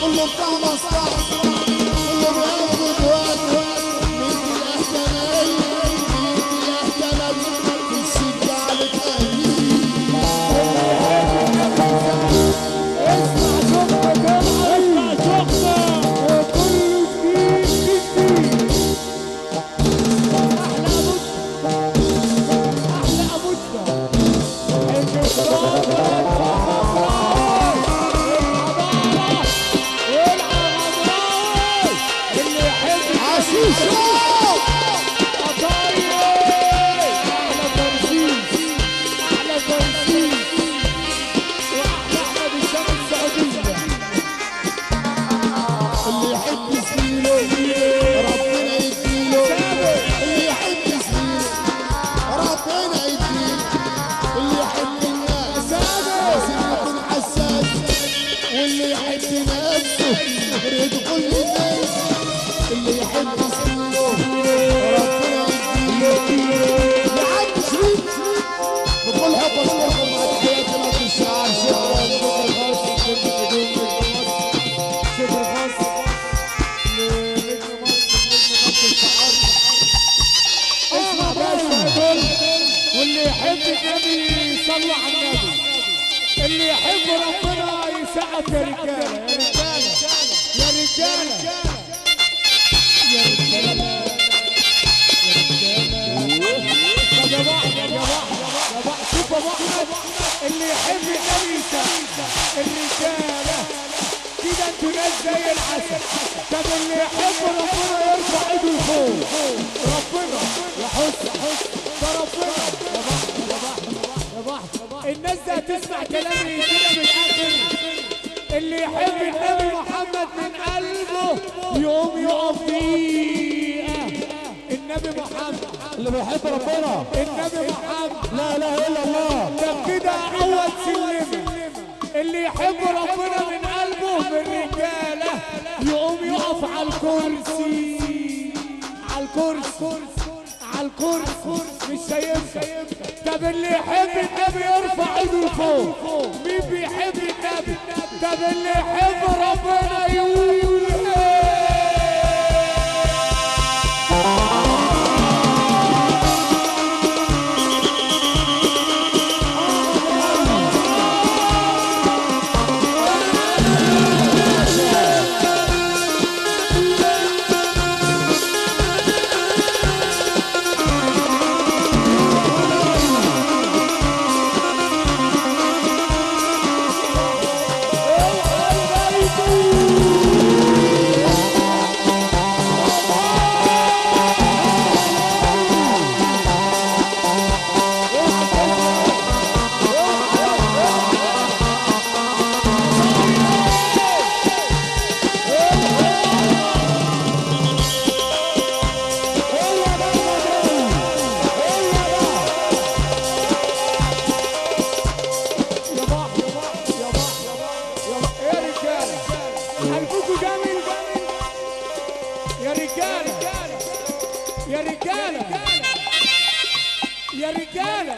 كله بتاع مصلحة، كله بياخد وقته. مين الاهتمام، مين الاهتمام في الشدة على التأمين. اسمع شغلك، اسمع شغلك وكله جديد في جديد. أحلى أبوتنا، أحلى أبوتنا اللي يحب زميله ربنا يديله، اللي يحب زميله ربنا يديله، اللي يحب الناس لازم يكون حساس، واللي يحب نفسه يدخل للناس. اللي يحب زميله ربنا يديله. يا عم شريف بكل حب اشكركم مع تحياتي لك الشعار. شكرا، شكرا خاص شكر خاص لنجم مصر، نجم مصر الشعار. اسمع بس يا دول، واللي يحب النبي يصلي على النبي، اللي يحب ربنا يسقف. يا رجاله، يا رجاله، يا رجاله، يا رجاله، يا رجاله. طب يا ابو احمد، يا ابو احمد، يا ابو احمد، شوف ابو احمد، اللي يحب النبي يسقف. الرجالة كده انتوا ناس زي العسل. طب اللي يحب ربنا يرفع ايده لفوق. ربنا يا حسن، ده ربنا. يا بحر، يا بحر، يا بحر، الناس دي هتسمع كلامي كده من الاخر. اللي يحب النبي محمد من قلبه يقوم يقف دقيقة. النبي محمد اللي بيحب ربنا، النبي محمد، لا اله الا الله. طب كده اول سلمه، اللي يحب ربنا من قلبه من رجاله يقوم يقف على الكرسي، على الكرسي، على الكرسي، مش هينفع. طب اللي يحب النبي يرفع ايده لفوق. مين بيحب النبي؟ طب اللي يحب ربنا يقول ايه؟ يا رجاله، يا رجاله، يا رجاله، يا رجاله،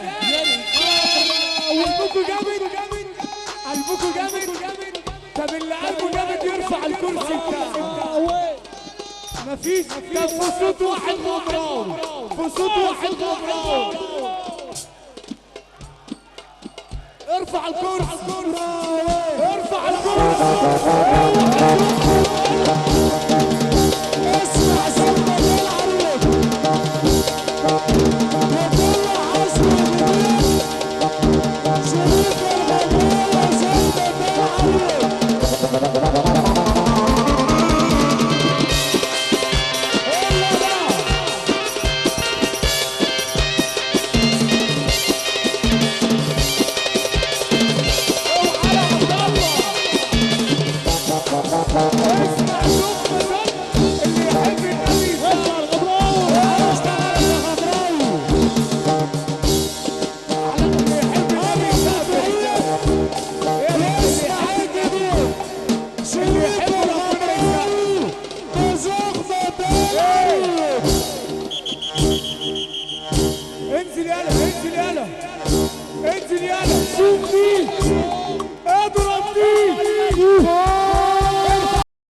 قلبكوا جامد، قلبكوا جامد. طب اللي قلبه جامد يرفع الكرسي بتاعه. مفيش. طب في صوت واحد غمراوي، في صوت واحد غمراوي، ارفع الكرسي، ارفع الكرسي. اسمع سمة العريق وكل عصر جديد، شريف الغباوة سمة العريق. اسمع شوف اللي يحب النبي انزل يالا، انزل يالا، انزل يالا.